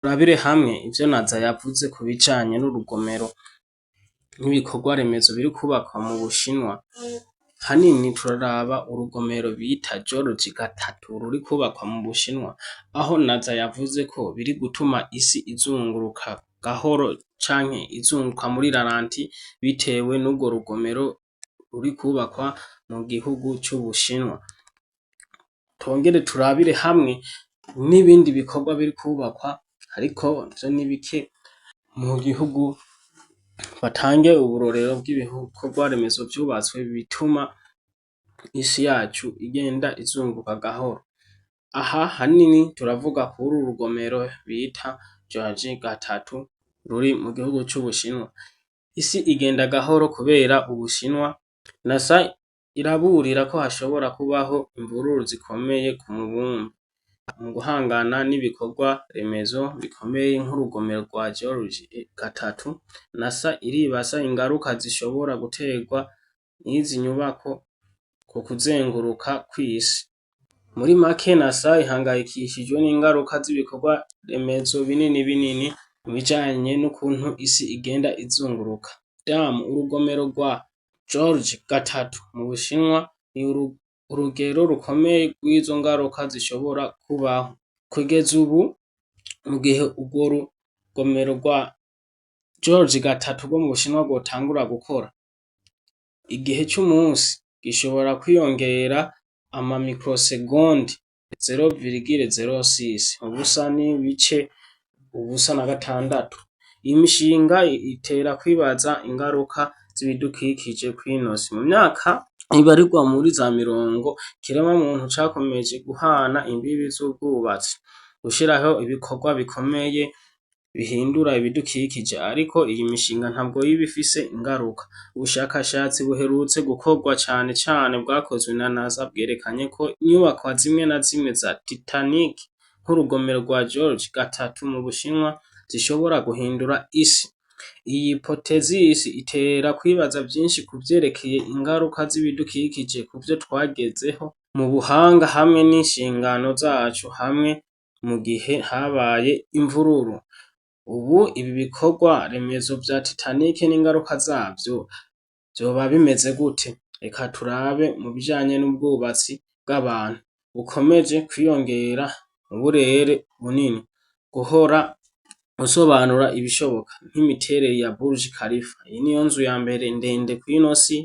Turabire hamwe ivyo Naza yavuze ku bijanye n'urugomero n'ibikorwa remezo biri kubakwa mu Bushinwa. Hanini turaraba urugomero bita George 3 ruri kubakwa mu Bushinwa, aho Naza yavuze ko biri gutuma isi izunguruka gahoro canke izunguruka muri ralenti bitewe n'urwo rugomero ruri kubakwa mu gihugu c'Ubushinwa. Twongere turabire hamwe n'ibindi bikorwa biri kubakwa ariko ivyo ni bike mu gihugu, batange uburorero bw'ibikorwa remezo vyubatswe bituma isi yacu igenda izunguruka gahoro. Aha hanini turavuga kuri uru rugomero bita George 3 ruri mu gihugu c'Ubushinwa. Isi igenda gahoro kubera Ubushinwa. NASA iraburira ko hashobora kubaho imvururu zikomeye ku mubumbe. Mu guhangana n'ibikorwa remezo bikomeye nk'urugomero rwa George 3, NASA iribaza ingaruka zishobora guterwa n'izi nyubako ku kuzenguruka kw'isi. Muri make, NASA ihangayikishijwe n'ingaruka z'ibikorwa remezo binini binini mu bijanye n'ukuntu isi igenda izunguruka. Damu urugomero rwa George 3 mu Bushinwa ni urugero rukomeye rw'izo ngaruka zishobora kubaho. Kugeza ubu, mu gihe urwo rugomero rwa George 3 rwo mu Bushinwa rwotangura gukora, igihe c'umunsi gishobora kwiyongera ama microsegonde 0,06, ubusa n'ibice 0.6. Iyi mishinga itera kwibaza ingaruka z'ibidukikije kw'ino si. Mu myaka ibarirwa muri za mirongo, ikiremwa muntu cakomeje guhana imbibi z'ubwubatsi, gushiraho ibikorwa bikomeye bihindura ibidukikije, ariko iyi mishinga ntabwo iba ifise ingaruka. Ubushakashatsi buherutse gukorwa cane cane bwakozwe na NASA bwerekanye ko inyubakwa zimwe na zimwe za Titanic nk'urugomero rwa George 3 mu Bushinwa zishobora guhindura isi. Iyi hypothesis itera kwibaza vyinshi ku vyerekeye ingaruka z'ibidukikije ku vyo twagezeho mu buhanga hamwe n'inshingano zacu hamwe mu gihe habaye imvururu. Ubu ibi bikorwa remezo vya Titanic n'ingaruka zavyo vyoba bimeze gute? Reka turabe mu bijanye n'ubwubatsi bw'abantu bukomeje kwiyongera mu burere bunini. Guhora usobanura ibishoboka nk'imiterere ya Burj Khalifa, iyi niyo nzu ya mbere ndende kw'ino si,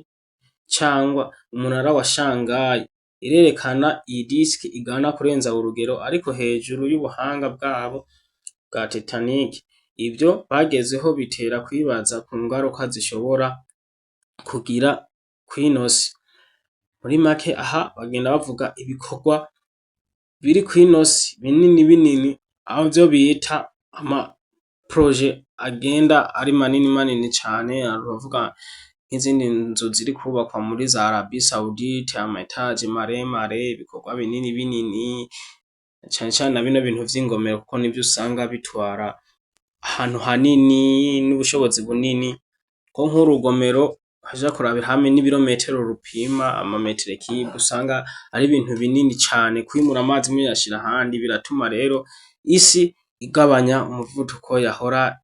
cangwa umunara wa Shanghai, irerekana iyi disiki igana kurenza urugero ariko hejuru y'ubuhanga bwabo bwa Titanic. Ivyo bagezeho bitera kwibaza ku ngaruka zishobora kugira kw'ino si. Muri make, aha bagenda bavuga ibikorwa biri kw'ino si binini binini, aho vyo bita ama projets agenda ari manini manini cane. Baravuga nk'izindi nzu ziri kubakwa muri za Arabie Saoudite, ama étages maremare, ibikorwa binini binini, cane cane na bino bintu vy'ingomero, kuko nivyo usanga bitwara ahantu hanini n'ubushobozi bunini, ko nk'urugomero haja kurabira hamwe n'ibirometero rupima, ama mètres cubes, usanga ari ibintu binini cane. Kwimura amazi muyashira ahandi biratuma rero isi igabanya umuvuduko yahora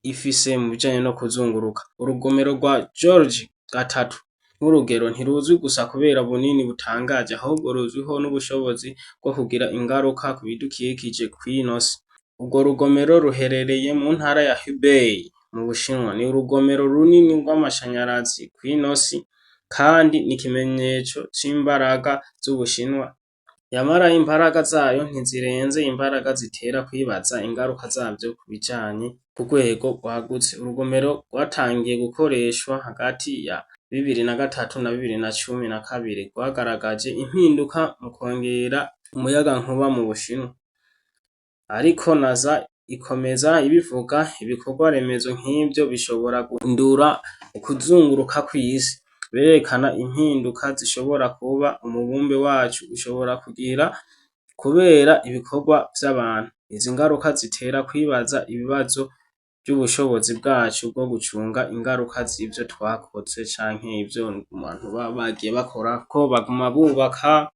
ifise mu bijanye no kuzunguruka. Urugomero rwa George 3 nk'urugero ntiruzwi gusa kubera bunini butangaje, ahubwo ruzwiho n'ubushobozi bwo kugira ingaruka ku bidukikije kw'ino si. Urwo rugomero ruherereye mu ntara ya Hubei mu Bushinwa. Ni urugomero runini rw'amashanyarazi kw'ino si kandi ni ikimenyetso c'imbaraga z'Ubushinwa. Yamara imbaraga zayo ntizirenze imbaraga zitera kwibaza ingaruka zavyo ku bijanye ku rwego rwagutse. Urugomero rwatangiye gukoreshwa hagati ya 2003 na 2012, rwagaragaje impinduka mu kwongera umuyagankuba mu Bushinwa. Ariko NASA ikomeza ibivuga, ibikorwa remezo nk'ivyo bishobora guhindura ukuzunguruka kw'isi. Birerekana impinduka zishobora kuba umubumbe wacu ushobora kugira kubera ibikorwa vy'abantu. Izi ngaruka zitera kwibaza ibibazo vy'ubushobozi bwacu bwo gucunga ingaruka z'ivyo twakoze canke ivyo abantu baba bagiye bakora, ko baguma bubaka,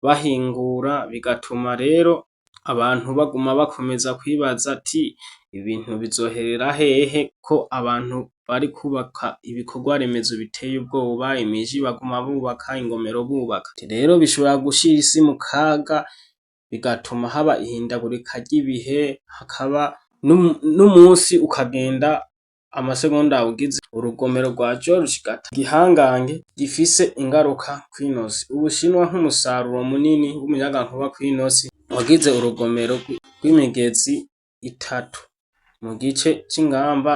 bahingura, bigatuma rero Abantu baguma bakomeza kwibaza ati ibintu bizoherera hehe ko abantu bari kubaka ibikorwa remezo biteye ubwoba, imiji baguma bubaka, ingomero bubaka. Rero bishobora gushira isi mu kaga bigatuma haba ihindagurika ry'ibihe, hakaba n'umusi ukagenda amasegonda awugize. Urugomero rwa George igihangange gifise ingaruka kw'inosi. Ubushinwa nk'umusaruro munini w'umuyagankuba kw'inosi wagize urugomero rw'imigezi itatu mu gice c'ingamba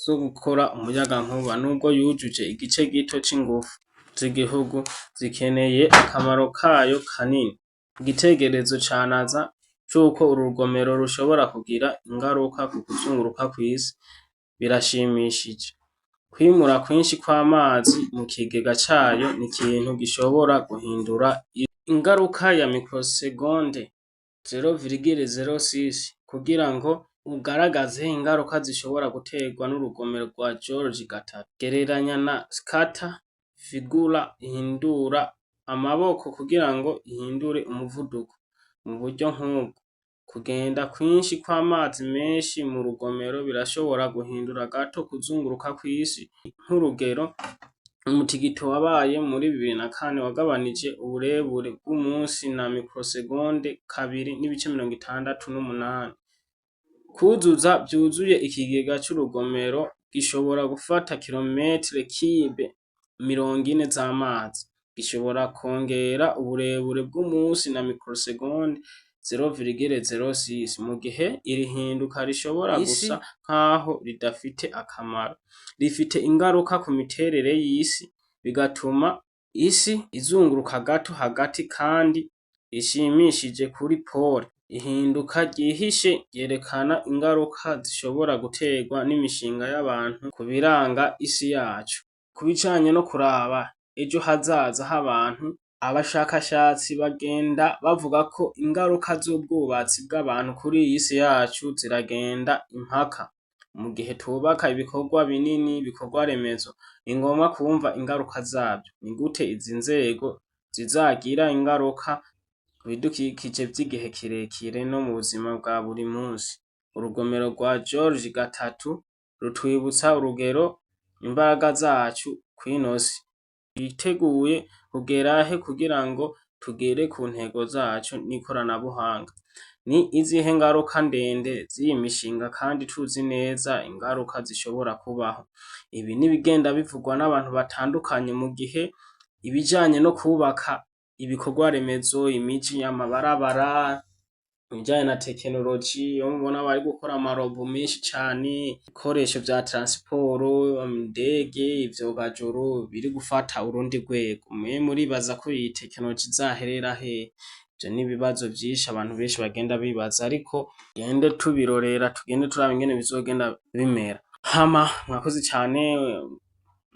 zo gukora umuyagankuba nubwo yujuje igice gito c'ingufu z'igihugu zikeneye akamaro kayo kanini. Igitekerezo ca NASA c'uko uru rugomero rushobora kugira ingaruka ku kuzunguruka kw'isi birashimishije. Kwimura kwinshi kw'amazi mu kigega cayo ni ikintu gishobora guhindura ingaruka ya microsegonde 0,06 kugira ngo ugaragaze ingaruka zishobora guterwa n'urugomero rwa George gatatu. Gereranya na scatter figura ihindura amaboko kugira ngo ihindure umuvuduko. Mu buryo nk'ubwo, kugenda kwinshi kw'amazi menshi mu rugomero birashobora guhindura gato kuzunguruka kw'isi. Nk'urugero, umutigito wabaye muri 2004 wagabanije uburebure bw'umunsi na microsegonde 2.68. Kuzuza vyuzuye ikigega c'urugomero gishobora gufata kilometre kibe 40 z'amazi. Gishobora kongera uburebure bw'umunsi na microsegonde 0,06. Mu gihe iri hinduka rishobora gusa nkaho ridafite akamaro, rifite ingaruka ku miterere y'isi, bigatuma isi izunguruka gato hagati kandi ishimishije kuri pole. Ihinduka ryihishe ryerekana ingaruka zishobora guterwa n'imishinga y'abantu ku biranga isi yacu. Ku bijanye no kuraba ejo hazaza h'abantu, abashakashatsi bagenda bavuga ko ingaruka z'ubwubatsi bw'abantu kuri iyi si yacu ziragenda impaka. Mu gihe tubaka ibikorwa binini, ibikorwa remezo, ni ngombwa kumva ingaruka zabyo. Ni gute izi nzego zizagira ingaruka ku bidukikije vy'igihe kirekire no mu buzima bwa buri munsi? Urugomero rwa George gatatu rutwibutsa urugero imbaraga zacu kw'ino si. Twiteguye kugera he kugira ngo tugere ku ntego zacu n'ikoranabuhanga? Ni izihe ngaruka ndende z'iyi mishinga kandi tuzi neza ingaruka zishobora kubaho? Ibi n'ibigenda bivugwa n'abantu batandukanye mu gihe ibijanye no kubaka ibikorwa remezo, imiji, amabarabara, ibijanye na tekinoloji, iyo mubona bari gukora amarobo menshi cane, ibikoresho vya transport, indege, ivyogajuru biri gufata urundi rwego. Mwe muribaza ko iyi tekinoloji izaherera hehe? Ivyo ni ibibazo vyinshi abantu benshi bagenda bibaza, ariko tugende tubirorera, tugende turaba ingene bizogenda bimera. Hama mwakoze cane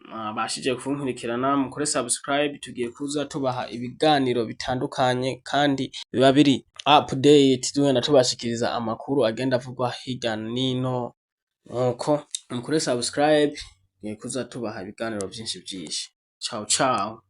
mwabashije kunkurikirana, mukore subscribe. Tugiye kuza tubaha ibiganiro bitandukanye kandi biba biri update, tugenda tubashikiriza amakuru agenda avugwa hirya nino. Nuko mukore subscribe, tugiye kuza tubaha ibiganiro vyinshi vyinshi. Ciao ciao.